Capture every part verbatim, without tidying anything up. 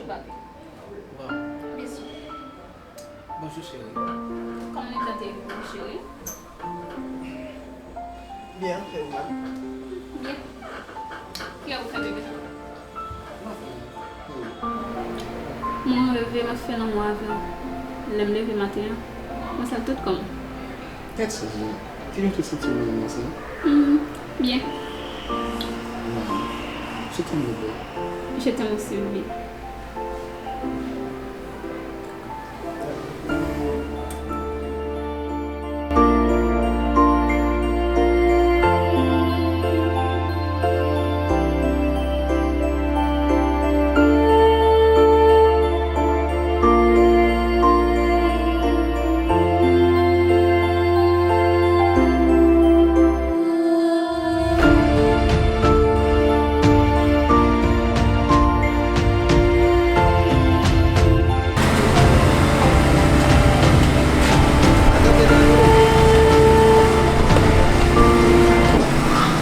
Papi. Wow. Bisou. Bonjou, cheri. Kòman letan te ye pou ou, cheri? Byen, e ou menm? Byen. Kiyè ou fè bebe sa? M ap fè lanmou. Mwen reve m ap fè lanmou avè w. Lè m leve maten an, mwen sal tout kò m. Tèt chaje. Ki jan w te santi w nan moman sa a? Hmm, byen. Wow. Je t'aime, bebe. Je t'aime aussi, bebe.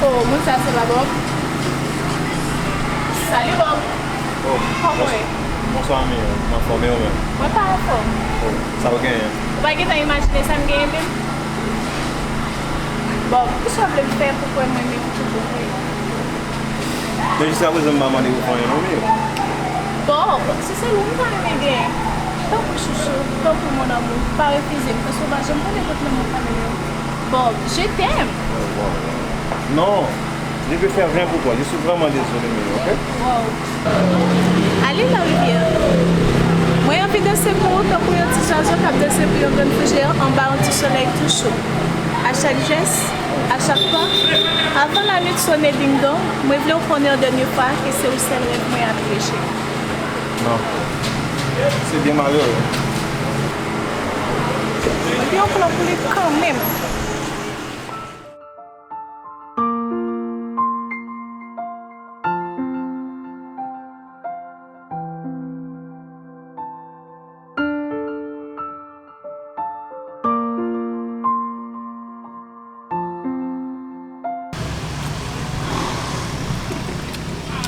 Oh, moun sa se pa Bob? Salut Bob. Oh, kòman w ye? Bonswa, Mimi. M anfòm, e ou menm? Mwen pa anfòm. Oh, sa w genyen? Ou pa gentan imajine sa m genyen menm? Bob, kisa w vle m fè pou kwè mwen menm toujou vre? Men jiskaprezan m pa mande ou fè anyen non, Mimi. Bob, se sèl ou m ta renmen genyen. Tankou chouchou, tankou mon amour, pa refize m, paske w pa janm konnen kot lanmou ka mennen w. Bob, je t'aime. Oh, wow. Non, je veux faire rien pour toi. Je suis vraiment désolé, Mimi, ok? Wow. Ale larivyè. Mwen anvi danse pou ou tankou yon ti zwazo k ap danse pou yon grenn fou jeyan anba yon ti solèy tou cho. A chak jès, a chak pa, avan lanwit sone dingdong, mwen vle w konnen yon dènye fwa ke se ou sèl rèv mwen a vre, cheri. Non. Se byen malere. Mwen gen yon plan pou li kanmenm.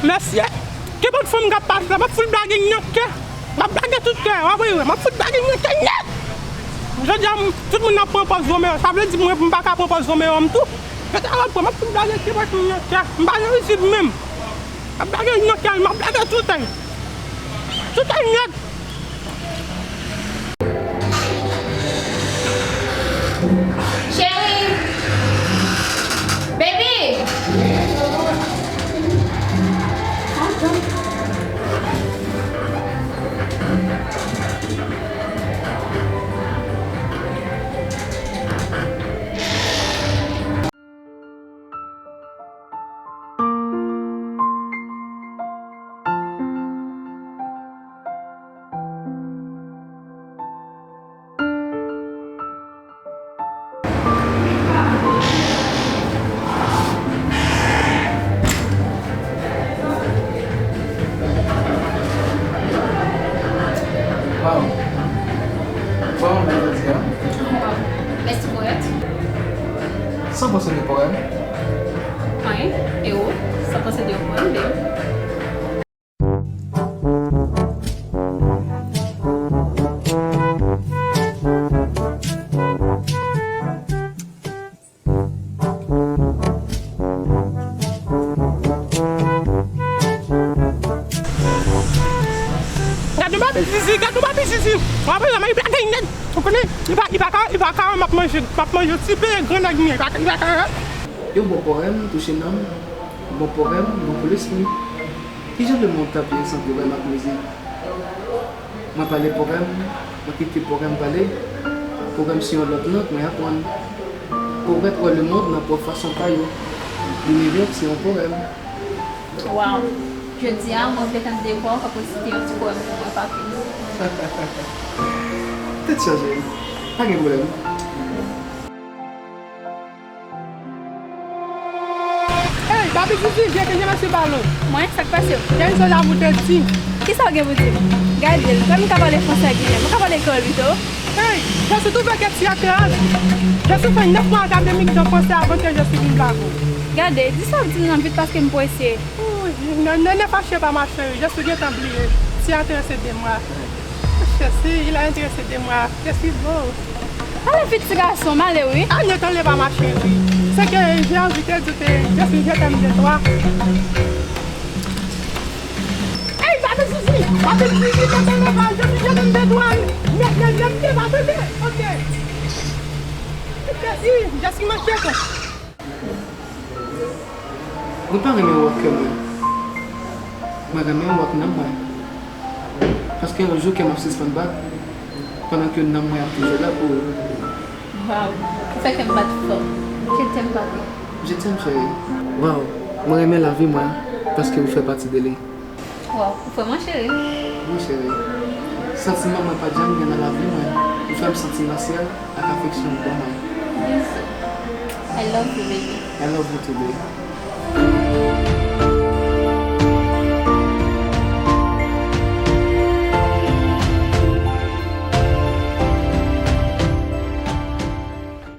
Mesye, kenpòt fanm k ap pase la, m ap fout blage nan kè. M ap blage tout kè, w ap wè, m ap fout blage nan kè nèt. Jodi a, m, tout moun ap pran pòz Romeo. Sa vle di mwen, m pa ka pran pòz Romeo m tou. Jodi a, w ap wè, m ap fout blage kenpòt moun nan kè. M pa nan rizib menm. M ap blage nan kè, m ap blage tout kè. Tout kè nèt. Cheri! Baby! Waw. Kòman w ye jodi a? Mèsi, kòrèk. Sa w panse de pòèm? Anyen. E ou? Sa w panse de yon pòèm, baby? Gad yon papi zizi, gad yon papi zizi. W ap wè, li pa gen nèg. Ou konnen, li pa, li pa ka, li pa ka wè m ap manje, m ap manje ti peye gran nèg mwen. Li pa, li pa ka wè. Yon bon pòèm touche nanm, bon pòèm bon pou lespri. Kijan lemonn t ap ye san pwogram ak mizik? Mwen pale pwogram, mwen kite pwogram pale. Pwogram se yon lòt lang, mwen aprann. Pwogrè wè lemonn nan pwòp fason pa yo. Linivè se yon pwogram. Waw! Jodi a, mwen vle tande vwa w k ap resite yon ti pwogram pou mwen, papi. Tèt chaje, pa gen pwoblèm. Hey, Baby Zizi, vyen ke je mèsi balon. Mwen, sa k pase w? Kenzo la moute di. Kisa w gen pou di m? Gade l, menm m ka pale fransè ginen, mwen ka pale kreyòl pito. Hey, je suis tout paquet si atrás. Je suis fait neuf mois à Dominique de français avant que je suis venu là-bas. Gade, di sa w di m nan vit paske m prese. Oh, ne, ne, ne fâchez pas, ma chérie, je suis gentan bliye. Tu as intéressé de moi. Je suis, il a intéressé de moi. Je suis beau. Pale vit ti gason, m ale wi. Ah, ne t'enlève pas, ma chérie. C'est que j'ai envie de te dire que je suis, je t'aime de toi. Hey, pas de souci, pas de souci, ne t'enlève pas, je suis, je t'aime de toi. Ne, ne, ne, ne pas de, ok. Je suis, je suis manqué, quoi. Mwen pa renmen wè w ak kè mwen. Mwen renmen w ak nanm mwen. Paske yon jou kè m ap sispann bat, pandan ke nanm mwen ap toujou la pou ou. Waw, ou fè kè m bat fò. Je t'aime, papi. Je t'aime, chérie. Waw, mwen renmen lavi mwen, paske ou fè pati de li. Waw, ou fè mwen cheri. Wi, cheri. Santiman mwen pa t janm gen nan lavi mwen. Ou fè m santi nan syèl ak afeksyon ou ban mwen. Yes. I love you, baby. I love you too, baby.